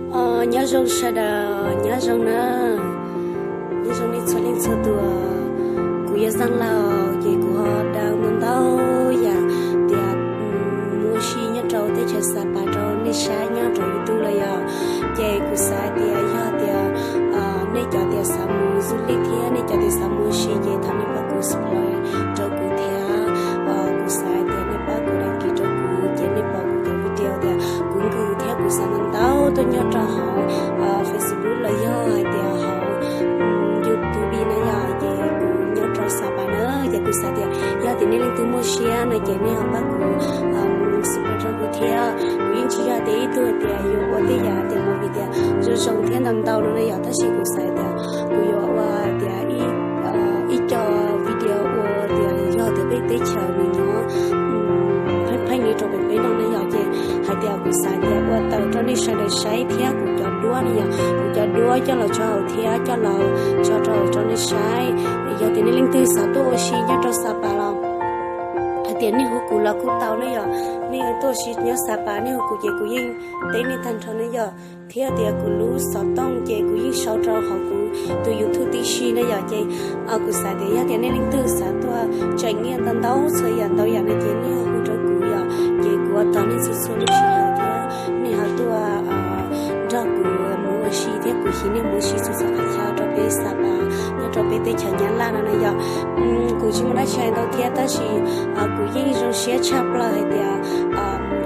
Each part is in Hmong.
Nyob zoo sawv daws, nyob zoo na, nyob zoo nej txhua leej txhua tus. Kuv yog Xeeb Lauj ces kuv ho dag ntau ntau yam tias mus ua si nyob rau teb chaws Xapas rau nej saib nyob rau YouTube los yog. Ces kuv xav tias yog tias nej cov tias xav mus du lịch thiab nej cov tias xav mus ua si ces thov nej pab kuv subscribe rau kuv thiab. Kuv xav tias nej pab kuv đăng ký rau kuv ces nej pom kuv cov video tias kuv nkwg thiab kuv xa ntau ntau tuaj nyob rau hauv Facebook los yog hais tias hauv YouTube na yom. Ces kuv nyob rau Xapas na, ces kuv xav tias yog tias nej leej twg muaj siab no ces nej ho pab kuv subscribe rau kuv thiab. Kuv yeej tsis yog tias ib tug hais tias yuav ua tej yam tias movie tias zoo zoo thiab ntau ntau no na yom, tab sis kuv xav tias kuv yuav ua tias ib co video ua tias yog tias peb teb chaws nws nyob pheej pheej li rau pem peb no na yom. Ces hais tias kuv xav tias ua tawm rau nej sawv daws saib thiab kuv cov duab na yom, kuv cov duab coj los tso hauv thiab coj los tso rau rau nej saib. Yog tias nej leej twg xav tuaj ua si nyob rau Xapas los hais tias nej hu kuv los kuj tau na yom. Nej tuaj ua si nyob Xapas nej hu kuv ces kuv yeej teb nej tag nrho na yom. Thiab tias kuv lub xov tooj ces kuv yeej sau rau hauv kuv tus YouTube tib si na yom. Ces kuv xav tias yog tias nej leej twg xav tuaj trải nghiệm ntau ntau txhua yam ntau yam no ces nej ho hu rau kuv yom, ces kuv ua tau nej txhua txhua lub sij hawm thiab nej ho tuaj nrog kuv mus ua si thiab kuv xyiv nej mus ua si txhua txhua qhov chaw rau peb Xapas nyob rau peb teb chaws Nyab Laj no na yom. Kuv tsis muaj dab tsi hais ntau thiab tab sis kuv yeej zoo siab tshaj plaws hais tias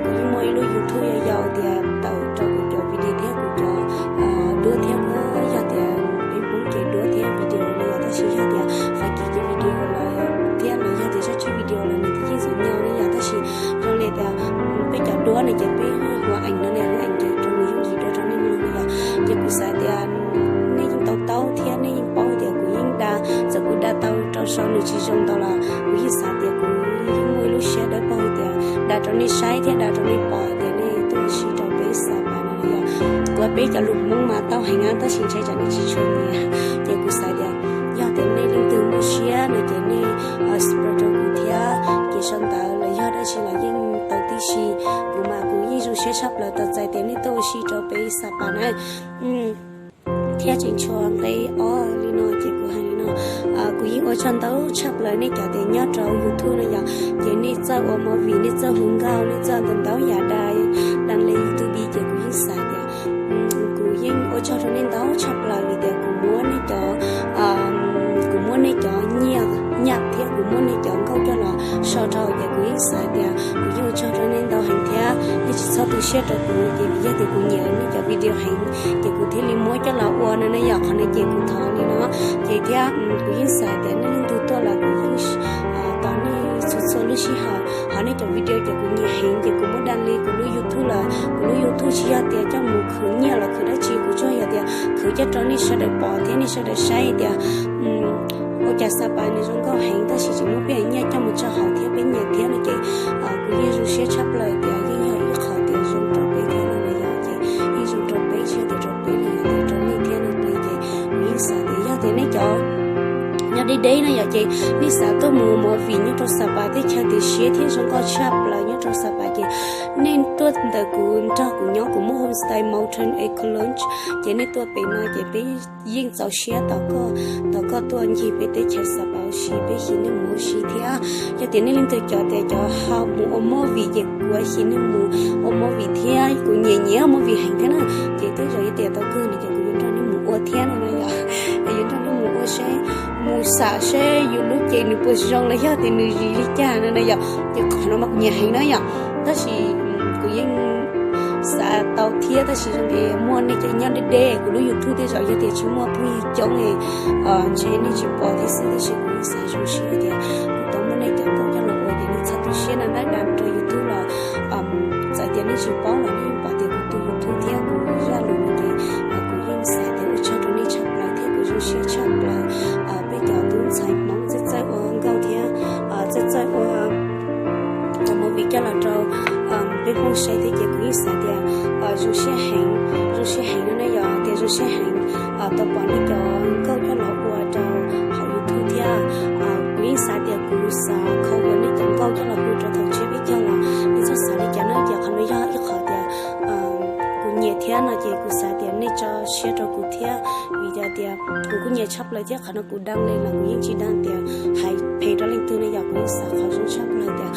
kuv yeej muaj ib lub YouTube yau yau tias tawm rau kuv cov video thiab kuv cov duab thiab. Yog tias peb Hmoob ces duab thiab video no yom, tab sis yog tias Fab Kis ces video los thiab los yog tias zaj tsib video los nws twb yeej zoo nyob li yom, tab sis zoo li tias peb cov duab no ces peb hu ua ảnh no ne, hu ảnh ces rau nws yooj yim dua rau nej mloog no yom. Ces kuv xav tias nej yeej tau taub thiab nej yeej paub tias kuv yeej dag, txawm kuv dag tau rau sau nws tsis zoo ntau los kuv yeej xav tias kuv yeej muaj ib lub siab dawb paug tias dag rau nej saib thiab dag rau nej pom tias nej tuaj ua si rau peb Xapas no yom. Kuv peb cov lus Hmoob mas tau heev na tab sis ntshai tsam nej tsis tshua nyiam, ces kuv xav tias yog tias nej leej twg muaj siab no ces nej subscribe rau kuv thiab, ces sau ntawv los yog dab tsi los yeej tau tib si. Kuv mas kuv yeej zoo siab tshaj plaws tau txais tias nej tuaj ua si rau peb Xapas na. Thiab tseem tshuav nqe ob li no ces kuv hais li no, kuv yeej ua tsaug ntau tshaj plaws nej cov tias nyob rau YouTube no yom, ces nej txawj ua movie, nej txawj hu nkauj, nej txawj ntau ntau yam dag, dag li YouTube ces kuv yeej xav tias kuv yeej ua tsaug rau nej ntau tshaj plaws vim tias kuv muab nej cov, kuv muab nej cov nyiaj, nyiaj thiab kuv muab nej cov nkauj coj los sau rau ces kuv yeej xav tias kuv yeej ua tsaug rau nej ntau heev thiab nej tsis txhob tu siab rau kuv ces vim yog tias kuv nyiam nej cov video heev ces kuv thiaj li muab coj los ua no na yom. Qhov no ces kuv thov li no, ces thiab kuv yeej xav tias nej leej twg tuaj los kuv yeej tos nej txhua txhua lub sij hawm, ho nej cov video ces kuv nyiam heev ces kuv muab dag li kuv lub YouTube lawm. Kuv lub YouTube tsis yog tias coj mus khwv nyiaj los khwv dab tsi, kuv tsuas yog tias khwv coj rau nej sawv daws pom thiab nej sawv daws saib tias ua cas Xapas nws zoo nkauj heev tab sis tsis muab peb nyiaj coj mus tso hauv thiab peb nyiam thiab no ces kuv yeej zoo siab tshaj plaws tias yeej yog ib qho tias zoo rau peb thiab no na yom. Ces yeej zoo rau peb, tsis yog tias rau peb li, yog tias rau nej thiab no na. Ces kuv yeej xav tias yog tias nej cov nyob deb deb no yom ces nej xav tuaj mus movie nyob rau Xapas teb chaws tias siab thiab zoo nkauj tshaj plaws nyob rau Xapas ces nej tuaj ntawm kuv nrog kuv nyob, kuv muaj homestay Mountain Eco Lodge, ces nej tuaj pem no ces peb yeej txaus siab tos koj, tos koj tuaj ncig peb teb chaws Xapas ua si, peb xyiv nej mus ua si thiab. Yog tias nej leej twg cov tias cov ho mus ua movie ces kuv xyiv nej mus ua movie thiab, kuv nyiam nyiam movie heev thiab na. Ces tej zaum yog tias tau kawg no ces kuv yuav nrog nej mus ua thiab no na yom. Yuav nrog nej mus ua seb, mus xam seb yus lub cev nws puas zoo los yog tias nws zis li cas no na yom. Ces qhov no mas kuv nyiam heev na yom. Tab sis kuv yeej xav tau thiab tab sis zoo li muaj nej cov nyob deb deb, kuv lub YouTube tej zaum yog tias tsis muaj phooj ywg coob, ntshe nej tsis pom thiab xwb, tab sis kuv yeej xav zoo siab tias kuv tau muab nej cov nkauj coj los ua ces nej txhob tu siab na, nej dag rau YouTube los txawm tias nej tsis paub los nej yeej pom tias kuv tus YouTube thiab kuv zaj lus no ces kuv yeej xav tias ua tsaug rau nej tshaj plaws thiab kuv zoo siab tshaj plaws. Peb cov tub ntxhais Hmoob txawj txawj ua nkauj thiab txawj txawj ua movie coj los rau peb Hmoob saib thiab ces kuv yeej xav tias zoo siab heev, zoo siab heev no ne yom, tias zoo siab heev tau pom nej cov nkauj coj los ua rau hauv YouTube thiab. Kuv yeej xav tias kuv xav cover nej cov nkauj coj los hu rau thaum tshiab peb caug los nej txhob xav li cas na, ces qhov no yog ib qho tias kuv nyiam thiab no ces kuv xav tias nej tso siab rau kuv thiab, vim yog tias kuv kuj nyiam tshaj plaws thiab qhov no kuv dab le los kuv yeej tsis dab tias hais phem rau leej twg ne yom, kuv yeej xav qhov zoo tshaj plaws tias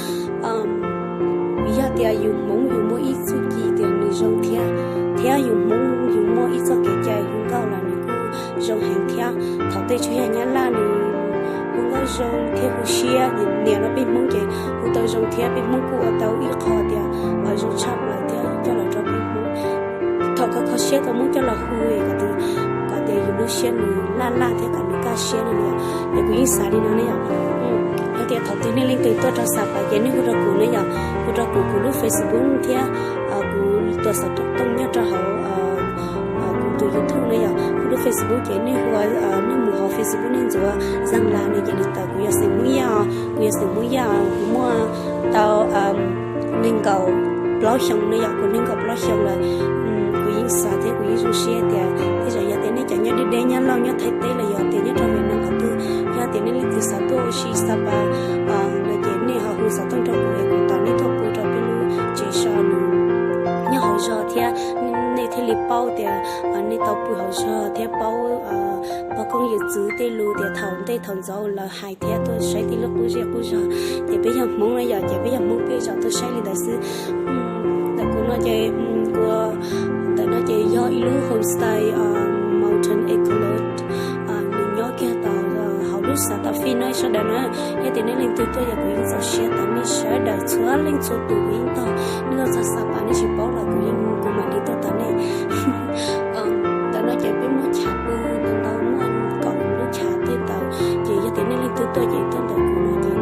yog tias yus Hmoob yus muaj ib txuj ci tias nws zoo thiab, thiab yus Hmoob yus muaj ib txoj kev cai hu nkauj los nws kuj zoo heev thiab. Thaum tej tsuas yog Nyab Laj nws hu nkauj zoo thiab hu siab, niam no peb Hmoob ces hu tau zoo thiab peb Hmoob kuj ua tau ib qho tias zoo tshaj plaws thiab coj los rau peb Hmoob. Thaum kho kho siab tau muab coj los hu kom tias yus lub siab nws laj laj thiab kom nws kaj siab no yom, ces kuv yeej xav li no ne yom. Yog tias thaum twg nej leej twg tuaj rau Xab Pas ces nej hu rau kuv ne yom, hu rau kuv, kuv lub Facebook thiab kuv tuas xov tooj nyob rau hauv kuv tus YouTube ne yom. Kuv lub Facebook ces nej hu, nej mus hauv Facebook nej ntxuav Zag Las no ces nws tawm kuv yog xeem Hmoob Yaj, kuv yog xeem Hmoob Yaj, kuv muaj tau nees nkaum plaub xyoo ne yom, kuv nees nkaum plaub xyoo lawm. Kuv yeej xav thiab kuv yeej zoo siab tias tej zaum yog tias nej cov nyob deb deb nyob Lauj nyob Thaib teb los yog tias nyob rau Vietnam qhov twg, yog tias nej leej twg xav tuaj ua si Xab Pas no ces nej ho hu xov tooj rau kuv es kuv tos nej tuaj pw rau peb lub tsev so nws nyob hauv zog thiab nej thiaj li paub tias nej tau pw hauv zog thiab paub pog koob yawm txwv tej lus tias thaum ntej thaum ntxov lawv hais thiab tuaj saib tej lub qub zej qub zog. Ces peb yog Hmoob na yom, ces peb yog Hmoob peb zam tuaj saib li ntawd xwb. Ntawm kuv no ces kuv, ntawm no ces yog ib lub homestay Mountain Ecology, nws nyob kiag tau hauv lub Santa Fe no sawv daws na. Yog tias nej leej twg tuaj yog kuv yeej txaus siab tau nej sawv daws txhua leej txhua tus, kuv yeej tog nej tuaj txog Xab Pas nej tsis paub los kuv yeej, kuv mam li tuaj tau nej. Ntawm no ces peb muaj chav pw ntau ntau, muaj kaum lub chav tej ntawd, ces yog tias nej leej twg tuaj ces tuaj ntawm kuv no ces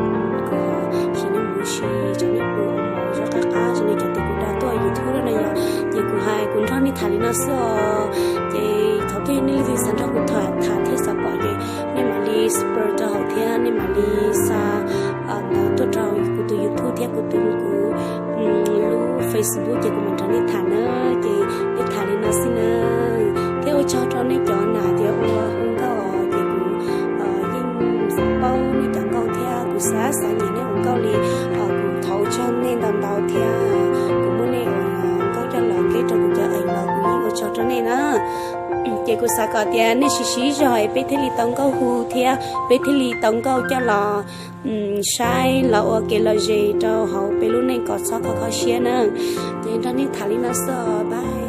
kuv ho sim nej mus si, tso nej pw ua mov zov qab qab, tso nej cov tes kuv dag tuaj YouTube na yom. Ces kuv hais kuv nrog nej tham li no xwb os. Ces thaum twg nej leej twg xav nrog kuv tham thiab xav pom ces nej mam li subscribe rau hauv thiab nej mam li xa ntawv tuaj rau kuv tus YouTube thiab kuv tus, kuv lub Facebook ces kuv mam nrog nej tham na. Ces peb tham li no xwb na. Thiab ua tsaug rau nej cov nam tias ua hu nkauj os, ces kuv yeej paub nej cov nkauj thiab kuv xav xav nyiam nej ua nkauj li. Kuv thov ua tsaug nej ntau ntau thiab kuv muab nej ua nkauj coj los keb rau kuv cov eev los kuv yeej ua tsaug rau nej na. Ces kuv xav kom tias nej sib sib zog es peb thiaj li tau nkauj hu thiab peb thiaj li tau nkauj coj los saib los ua kev lom zem rau hauv peb lub neej kom txhob kho kho siab na. Ces nrog nej tham li no xwb os, bye.